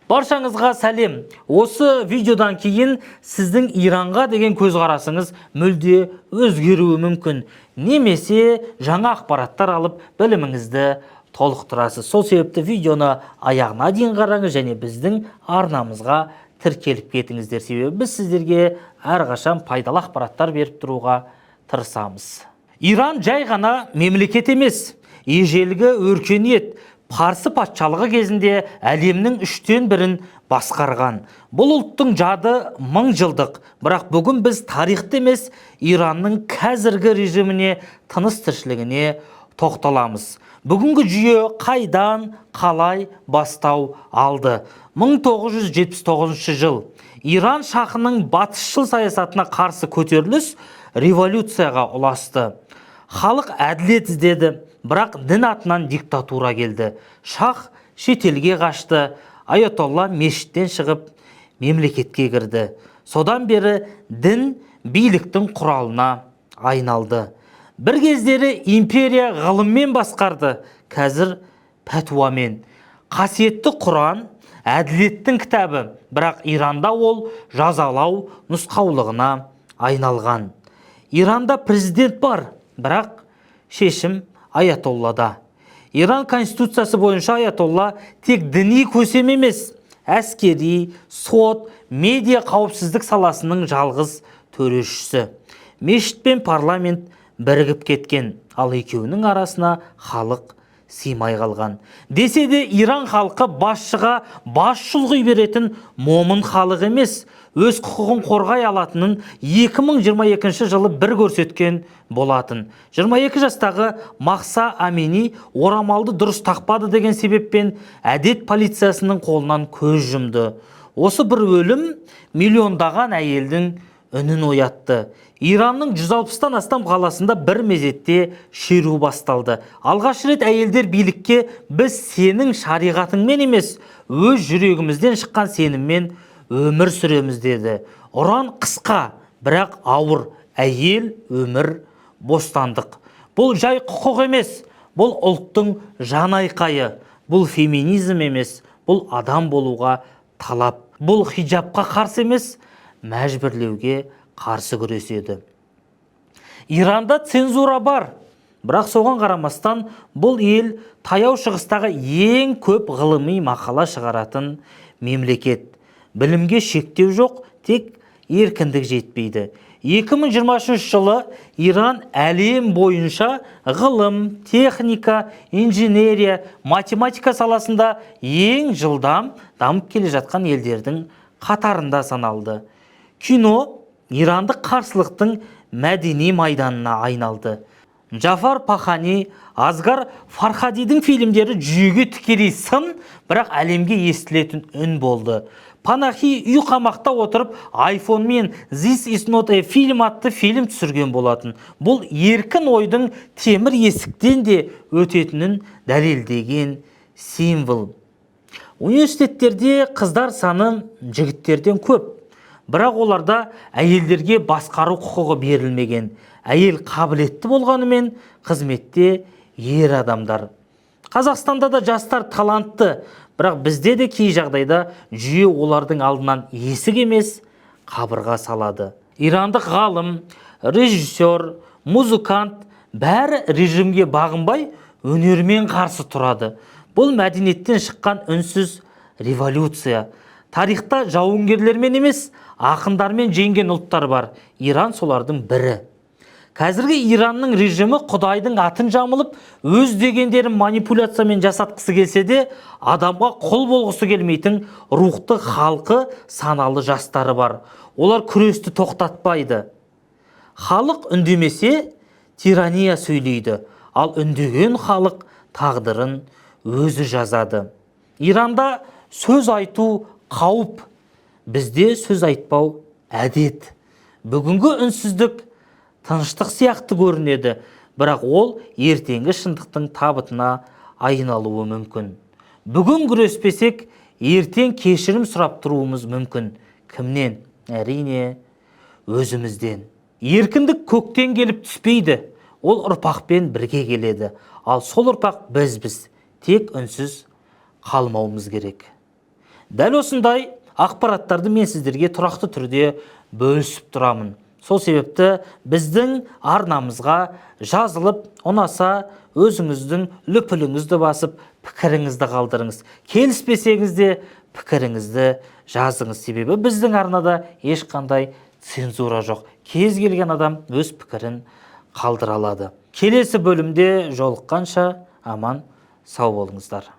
Баршаңызға сәлем. Осы видеодан кейін сіздің Иранға деген көзқарасыңыз мүлде өзгеруі мүмкін. Немесе жаңа ақпараттар алып, біліміңізді толықтырасыз. Сол себепті видеоны аяғына дейін қараңыз және біздің арнамызға тіркеліп кетіңіздер. Себебі біз сіздерге әрқашан пайдалы ақпараттар беріп тұруға тырысамыз. Иран жай ғана мемлекет емес, ежелгі өркениет, Парсы патшалығы кезінде әлемнің үштен бірін басқарған. Бұл ұлттың жады мың жылдық, бірақ бүгін біз тарихты емес, Иранның қазіргі режиміне, тыныс тіршілігіне тоқталамыз. Бүгінгі жүйе қайдан, қалай бастау алды? 1979 жыл. Иран шахының батысшыл саясатына қарсы көтеріліс революцияға ұласты. Халық әділет іздеді, бірақ дін атынан диктатура келді. Шах шетелге қашты, аятолла мешіттен шығып, мемлекетке кірді. Содан бері дін биліктің құралына айналды. Бір кездері империя ғылыммен басқарды, қазір пәтуамен. Қасиетті Құран әділеттің кітабы, бірақ Иранда ол жазалау нұсқаулығына айналған. Иранда президент бар, бірақ шешім аятоллада. Иран конституциясы бойынша аятолла тек діни көсем емес, әскери, сот, медиа, қауіпсіздік саласының жалғыз төрешісі. Мешіт пен парламент бірігіп кеткен, ал екеуінің арасына халық сыймай қалған. Десе де, Иран халқы басшыға бас шұлғи беретін момын халық емес, өз құқығын қорғай алатынын 2022 жылы бір көрсеткен болатын. 22 жастағы Махса Амини орамалды дұрыс тақпады деген себеппен әдет полициясының қолынан көз жұмды. Осы бір өлім миллиондаған әйелдің үнін оятты. Иранның 160-тан астам қаласында бір мезетте шеру басталды. Алғаш рет әйелдер билікке «Біз сенің шариғатыңмен емес, өз жүрегімізден шыққан сеніммен өмір сүреміз» деді. Ұран қысқа, бірақ ауыр: әйел, өмір, бостандық. Бұл жай құқық емес, бұл ұлттың жан айқайы. Бұл феминизм емес, бұл адам болуға талап. Бұл хиджабқа қарсы емес, мәжбүрлеуге қарсы күреседі. Иранда цензура бар, бірақ соған қарамастан бұл ел Таяу Шығыстағы ең көп ғылыми мақала шығаратын мемлекет. Білімге шектеу жоқ, тек еркіндік жетпейді. 2023 жылы Иран әлем бойынша ғылым, техника, инженерия, математика саласында ең жылдам дамып келе жатқан елдердің қатарында саналды. Кино ирандық қарсылықтың мәдени майданына айналды. Джафар Панахи, Асгар Фархадидің фильмдері жүйеге тікелей сын, бірақ әлемге естілетін үн болды. Панахи үй қамақта отырып айфонмен «This is not a film» атты фильм түсірген болатын. Бұл еркін ойдың темір есіктен де өтетінін дәлелдеген символ. Университеттерде қыздар саны жігіттерден көп, бірақ оларда әйелдерге басқару құқығы берілмеген. Әйел қабілетті болғанымен, қызметте ер адамдар. Қазақстанда да жастар талантты, бірақ бізде де кей жағдайда жүйе олардың алдынан есік емес, қабырға салады. Ирандық ғалым, режиссер, музыкант бәрі режимге бағынбай, өнермен қарсы тұрады. Бұл мәдениеттен шыққан үнсіз революция. Тарихта жауынгерлермен емес, ақындармен жеңген ұлттар бар. Иран солардың бірі. Қазіргі Иранның режимі құдайдың атын жамылып, өз дегендерін манипуляциямен жасатқысы келсе де, адамға құл болғысы келмейтін рухты халқы, саналы жастары бар. Олар күресті тоқтатпайды. Халық үндемесе, тирания сөйлейді, ал үндеген халық тағдырын өзі жазады. Иранда сөз айту қауіп, бізде сөз айтпау әдет. Бүгінгі үнсіздік тыныштық сияқты көрінеді, бірақ ол ертеңгі шындықтың табытына айналуы мүмкін. Бүгін күреспесек, ертең кешірім сұрап тұруымыз мүмкін. Кімнен? Әрине, өзімізден. Еркіндік көктен келіп түспейді, ол ұрпақпен бірге келеді. Ал сол ұрпақ бізбіз. Тек үнсіз қалмауымыз керек. Дәл осындай ақпараттарды мен сіздерге тұрақты түрде бөлісіп тұрамын. Сол себепті біздің арнамызға жазылып, ұнаса өзіңіздің лүпіліңізді басып, пікіріңізді қалдырыңыз. Келіспесеңіз де пікіріңізді жазыңыз. Себебі біздің арнада ешқандай цензура жоқ. Кез келген адам өз пікірін қалдыра алады. Келесі бөлімде жолыққанша аман сау болыңыздар.